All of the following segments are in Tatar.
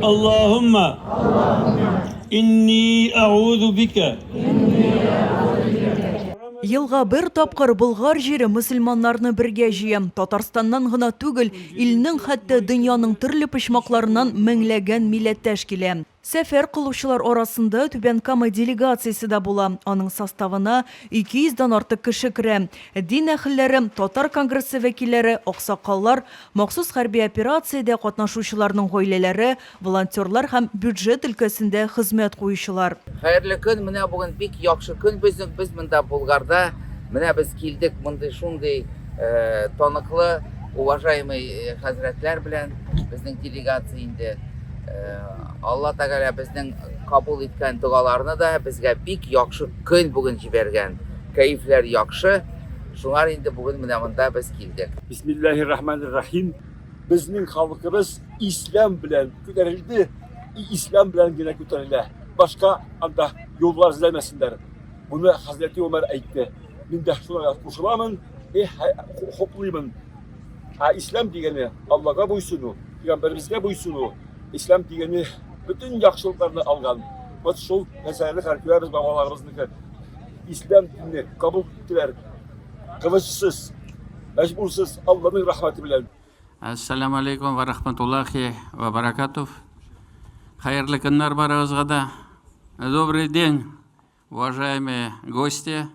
Аллаһумма инни әгъузу бика. Елга бер тапкыр Болгар җире мөселманнарны бергә җыя. Татарстаннан гына түгел, илнең, хәтта дөньяның төрле почмакларыннан меңләгән милләттәш килә. Сәфәр кылучылар арасында Түбән Кама делегациясе дә була. Аның составына 200 дән артык кеше керә. Дин әһелләре, татар конгрессы вәкилләре, аксакаллар, махсус хәрби операциядә катнашучыларның гаиләләре, волонтерлар һәм бюджет өлкәсендә хезмәт куючылар. Хәерле көн, менә бүген бик яхшы көн безнең, без монда Болгарда, менә без килдек мондый шундый таныклы, уважаемый хәзрәтләр белән, безнең делегация инде. Алла Тәгалә безнең кабул иткән догаларны да безгә бик яхшы көн бүген җибәргән. Кәефләр яхшы. Шуңар инде бүген менә монда без килдек. Бисмиллаһир рахманир рахим. Безнең халкыбыз ислам белән күтәрелде, и ислам белән генә күтәрелә. Башка анда юллар эзләмәсеннәр. Моны хәзрәти Умар әйтте. Мин дә шуңа кушыламын и хуплыймын. Ә ислам дигәне Аллага буйсыну, пәйгамбәребезгә буйсыну, ислам дигәне бөтен яхшылыкларны алган. Вот шул нәрсәләрне хәзер күрәбез бабаларыбызныкы. Ислам динне кабул иттеләр. Кылычсыз, мәҗбүрсез, Алланың рәхмәте белән. Әссәламү алейкум вә рахматуллахи вә баракатух. Хәерле көннәр барыгызга да. Добрый день, уважаемые гости.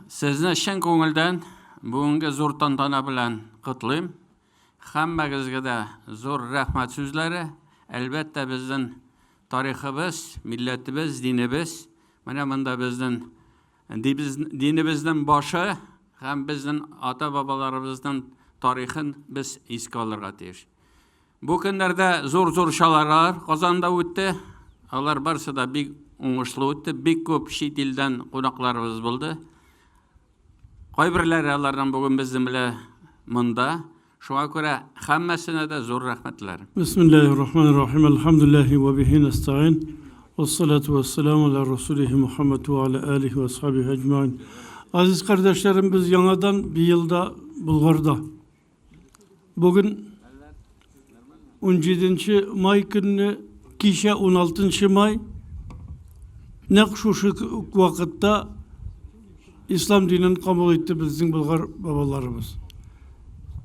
Сезне чын күңелдән бүгенге зур тантана белән котлыйм. Һәммәгезгә дә зур рәхмәт сүзләре. Әлбәттә, безнең тарихыбыз, милләтебез, динебез, менә монда безнең динебезнең башы һәм безнең ата-бабаларыбызның тарихын без искә алырга тиеш. Бу көннәрдә зур-зур чаралар Казанда үтте. Алар барысы да бик уңышлы үтте. Бик күп чит илдән кунакларыбыз булды. Кайберләре аларның бүген безнең белән монда. Шуңа күрә һәммәсенә дә зур рәхмәтләр. Бисмиллаһир рахманир рахим. Әлхәмдүлилләһи вә бихи нәстәгыйн. Вәссалату вәссәламу аля расулихи Мухаммад вә аля алихи вә асхабихи әҗмәгыйн. Газиз кардәшләрем, без яңадан быел да Болгарда. Бүген 17 май көнне, кичә 16 май, нәкъ шушы вакытта ислам динен кабул итте безнең болгар бабаларыбыз.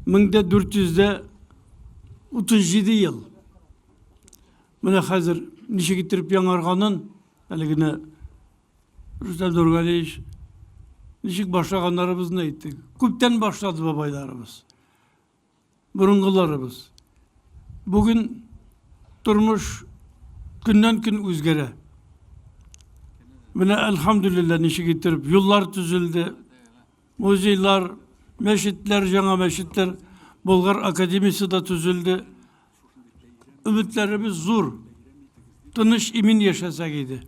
1437 ел. Менә хәзер ничек иттереп яңарганын әле генә Рөстәм Нургалиевич ничек башлаганнарыбызны әйтте. Күптән башлады бабайларыбыз. Борынгыларыбыз. Бүген тормыш көннән-көн үзгәрә. Менә әлхәмдүлилләһ ничек иттереп юллар төзелде, музейлар, мәчетләр, яңа мәчетләр, Болгар академиясе дә төзелде. Өметләребез зур. Тыныч, имин яшәсәк иде.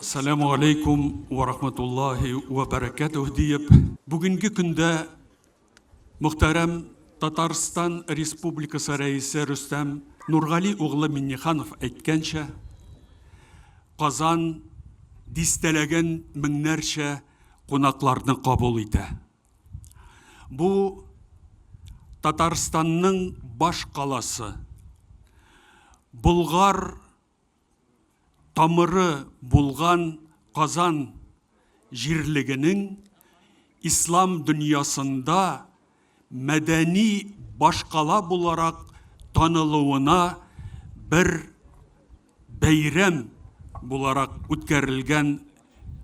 Ассаламу алейкум ва рахматуллахи ва баракатух диеп, бүгенге көндә Мөхтәрәм Татарстан Республикасы Рәисе Рөстәм Нургали углы Минниханов әйткәнчә, Казан дистәләгән меңнәрчә кунакларны кабул итә. Бу Татарстанның баш каласы. Болгар тамыры булган Казан җирлегенең ислам дөньясында мәдәни башкала буларак танылуына бер бәйрәм буларак үткәрелгән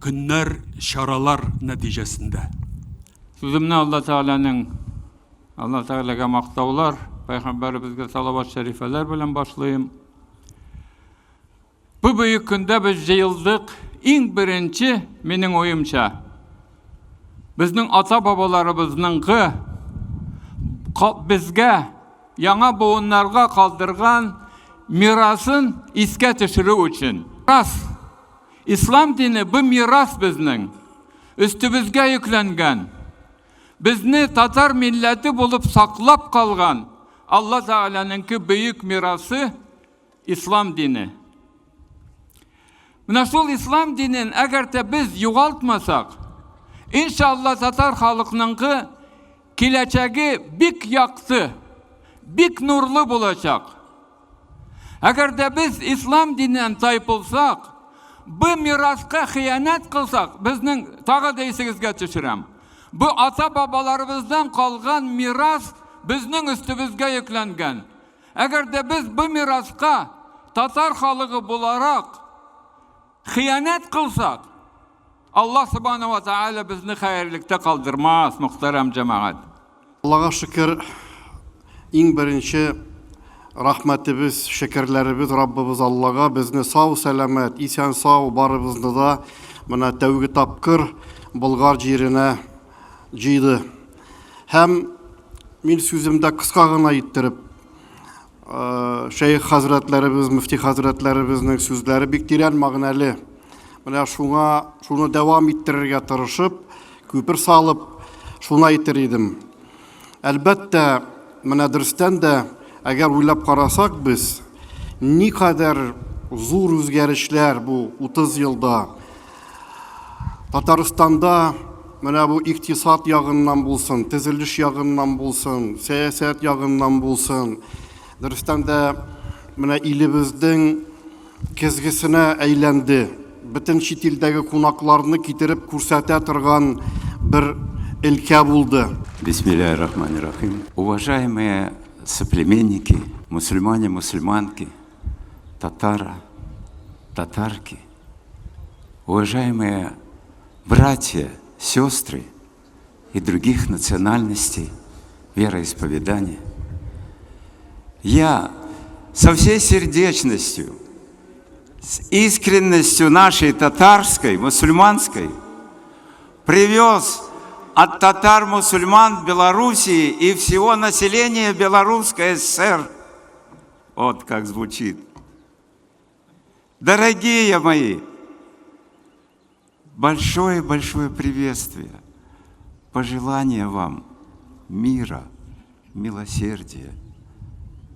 көннәр, чаралар нәтиҗәсендә. Сүземне Алла Тәгаләнең Алла Тәгаләгә мактаулар, пәйгамбәребезгә салават шәрифәләр белән башлыйм. Бу бөек көндә без җыелдык. Иң беренче, минем уемча, безнең ата-бабаларыбызныңкы безгә яңа буыннарга калдырган мирасын искә төшерү өчен. Мирас. Ислам дине бу мирас безнең. Өстебезгә йөкләнгән. Безне татар милләте булып саклап калган Алла Тәгаләнеңке бөек мирасы Ислам дине. Менә шул ислам динен әгәр дә без югалтмасак, иншалла татар халыкныңкы киләчәге бик якты, бик нурлы булачак. Әгәр дә без ислам диненнән тайпылсак, бу мираска хыянәт кылсак, безнең тагы да исегезгә төшерәм. Бу ата-бабаларыбыздан калган мирас безнең өстебезгә йөкләнгән. Әгәр дә без бу мираска татар халыгы буларак хыянәт кылсак, Аллаһ Субхана ва Тааля безне хәерлектә калдырмас, мөхтәрәм җәмәгать. Аллага шөкер, иң беренче рәхмәтебез, шөкерләребез Раббыбыз Аллага безне сау-сәламәт, исән-сау барыбызны да менә тәүге тапкыр Болгар җиренә җыйды. Һәм мин сүземдә кыска гына иттереп, шәех хәзрәтләребез, мөфти хәзрәтләребезнең сүзләре бик тирән мәгънәле. Менә шуңа, шуны дәвам иттерергә тырышып, күпер салып, шуны әйтер идем. Әлбәттә, менә дөрестән дә, әгәр уйлап карасак без, никадәр зур үзгәрешләр бу 30 елда Татарстанда менә бу икътисад ягыннан булсын, төзелеш ягыннан булсын, сәясәт ягыннан булсын, дөрестән дә менә илебезнең көзгесенә әйләнде. Бөтен чит илдәге кунакларны китереп күрсәтә торган бер өлкә булды. Бисмиллахи-рахмани-рахим. Уважаемые соплеменники, мусульмане, мусульманки, татары, татарки, уважаемые братья, сестры и других национальностей, вероисповедания, я со всей сердечностью, с искренностью нашей татарской, мусульманской, привез от татар-мусульман Белоруссии и всего населения Белорусской ССР. Вот как звучит. Дорогие мои, большое-большое приветствие, пожелание вам мира, милосердия.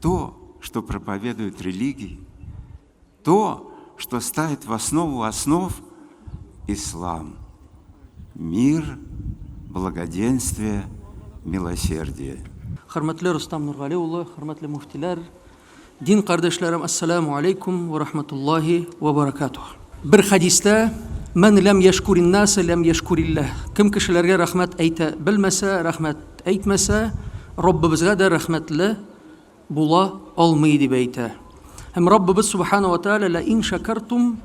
То, что проповедуют религии, то, что ставит в основу основ ислам. Мир, благоденствие, милосердие. Хөрмәтле Рөстәм Нургали улы, хөрмәтле мөфтиләр, дин кардәшләрем, ассаламу алейкум ва рахматуллахи ва баракатух. Бер хәдистә Мән ләм яшкурин наса ләм яшкурилләһ. Кем кешеләргә рәхмәт әйтә белмәсә, рәхмәт әйтмәсә, Раббыбызга да рәхмәтле була алмый дип әйтә. Һәм Раббыбыз Субхана ва Тааля лә ин шакартум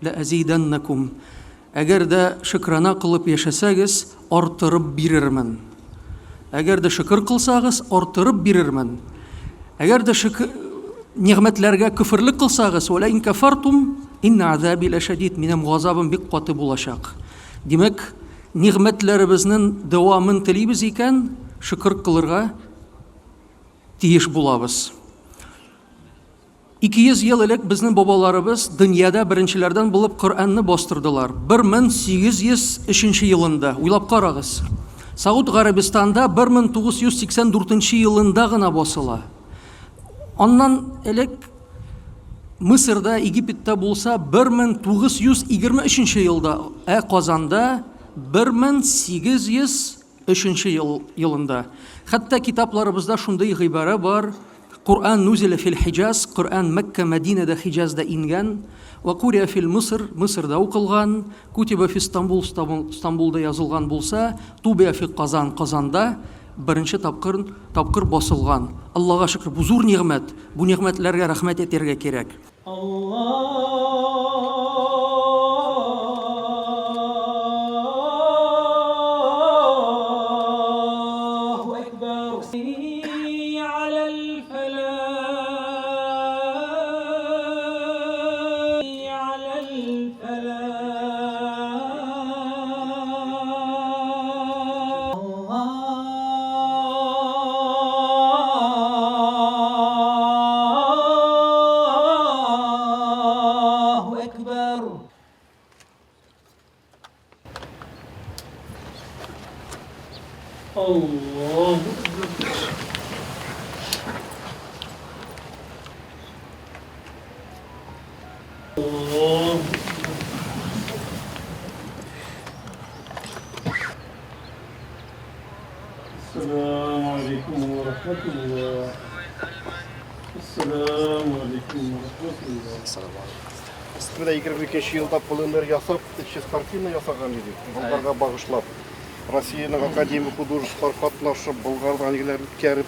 лә азиданнакум. Әгәр дә шөкрана кылып яшәсәгез, артырып бирермен. Әгәр дә шөкер кылсагыз, артырып бирермен. Әгәр дә шөкер нигъмәтләргә көферлек кылсагыз, вәлә ин кафартум инна азаби ләшәдид, минем газабым бик каты булачак. Димәк, нигъмәтләребезнең дәвамын телибез икән, шөкер кылырга тиеш булабыз. 200 ел элек безнең бабаларыбыз дөньяда беренчеләрдән булып Коръәнне бастырдылар. 1803 елында, уйлап карагыз. Сауд Гарәбстанда 1984 елында гына басыла. Аннан элек Мысырда, Египетта булса 1923 елда, ә Казанда 1800 Өченче ел елында. Хәтта китапларыбызда шундый гыйбарә бар, Коръән нузилә фил Хиҗаз, Коръән Мәккә, Мәдинәдә, Хиҗазда иңгән, вә куриа фил Мысыр, Мысырда укылган, кутиба фи Стамбул, Стамбулда язылган булса, тубиа фи Казан, Казанда беренче тапкыр тапкыр басылган. Аллага шөкер, бу зур нигъмәт, бу нигъмәтләргә рәхмәт әйтергә кирәк. Аллаһу әкбәр. Аллаһу әкбәр. Аллаһу әкбәр. Аллаһу Ассаламу алейкум ва рахматуллах. Әссәламү алейкум вә рахмәтуллаһ. Менә 22 елда пленэр ясап, 300 картина ясаган идек, Болгарга багышлап. Россиянең академик художестволар катнашып, Болгарда ниләр үткәреп.